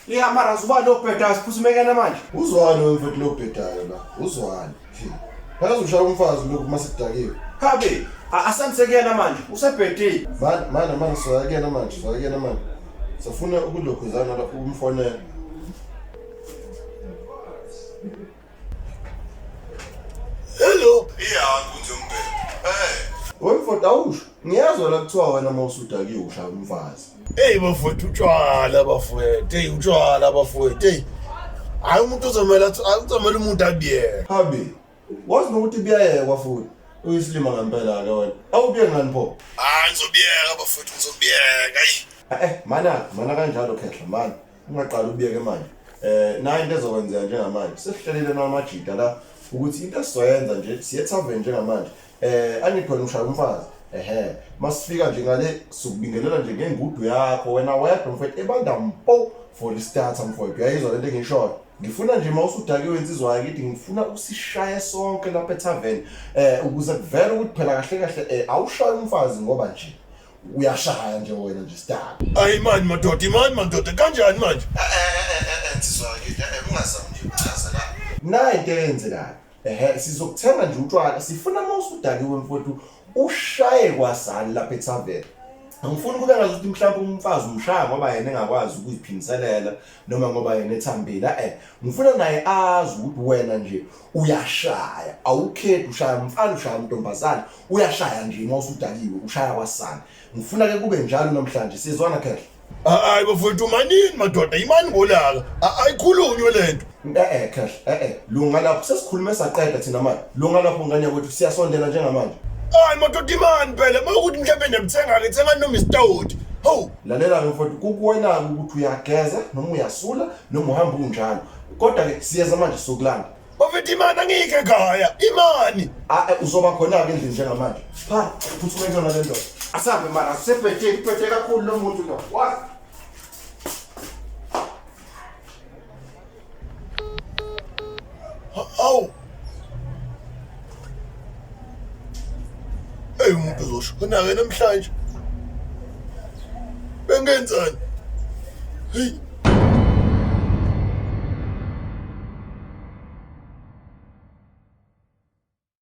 Ya mara zuba lo bhedayo siphuthumekena manje. Uzwani wena mfethu lo bhedayo la? Uzwani? Phela uzoshaya umfazi lokhu uma sekudakiwe. Habe, asandise kuyena manje. Usebhedile. Mana mana mana soya kuyena manje, soya kuyena manje. Safuna ukulokhuzana la ukumfonela. Hello. Yeah, kunje umbhede. Eh. Wemfo awusho, ngiyazwa la kuthiwa wena uma usudakiwe ushaya umfazi. Hey bafowethu utshwala bafowethu. Hey utshwala bafowethu. Hey. Hayi umuntu uzomela uzomela umuntu abiyeke. Habi. Wazi nokuthi buyayekwa futhi. Uyisilima ngempela ke wena. Awubiye ngani pho? Hayi ngizobiyeka bafowethu ngizobiyeka. Hey. Eh mana mana kanjalo khehla mana. Ungaqali ubiyeke manje. Eh nayi into ezokwenzeka njengamanje. Sesihlelile namajita la ukuthi into esizoyenza nje siye tavern njengamanje. Eh angithi wena ushaya umfazi. Ehhe, masifika nje ngale sokubingelela nje ngengudu yakho wena wedwa mfowethu ebanda mpo for istarter mfowethu. Uyayizwa lento engishoyo? Ngifuna nje mawusudakiwe insizwa yakithi ngifuna usishaye sonke lapha etavern eh ukuze kuvele ukuthi phela kahle kahle eh awushayi umfazi ngoba nje uyashaya nje wena nje sidaka. Ayi mani madoda, imani madoda kanjani manje? Insizwa yakithi ungazami nje ukuchaza la. Nayi into eyenzekayo. Ehhe sizokuthenga nje utshwala sifuna uma usudakiwe mfowethu ushaye kwasani lapha ethaveni. Angifuni kube ngazuthi mhlawumbe umfazi umshaya ngoba yena engakwazi ukuziphindiselela noma ngoba yena ethambile eh ngifuna naye azi ukuthi wena nje uyashaya awukhethi ushaya umfana ushaya umntombazane uyashaya nje uma usudakiwe ushaya kwasani ngifuna ke kube njalo namhlanje sizwana khehla Hayi bafowethu manini madoda imani ngolaka ayikhulunywe lento. Eh eh khehla eh eh lunga lapho sesikhulume saqeda thina manje lunga lapho ngane yakwethu siyasondela njengamanje. Hayi madoda imani phela mawukuthi mhlawumbe niyamthenga ke thenga noma isitawoti. Hawu Lalela ke mfowethu kukuwena-ke ukuthi uyageza noma uyasula noma uhamba unjalo kodwa ke siyeza manje sokulanda. Bafethu imani angikho ekhaya imani. Ah eh, uzoba khona-ke endlini njengamanje. Pha phuthume kuyona le ndoda. Asambe mara usebhedile uphethe kakhulu lo muntu lo. Wa. Hawu. Ey umuntu uzoshona ke namhlanje. Bengenzani? Hey.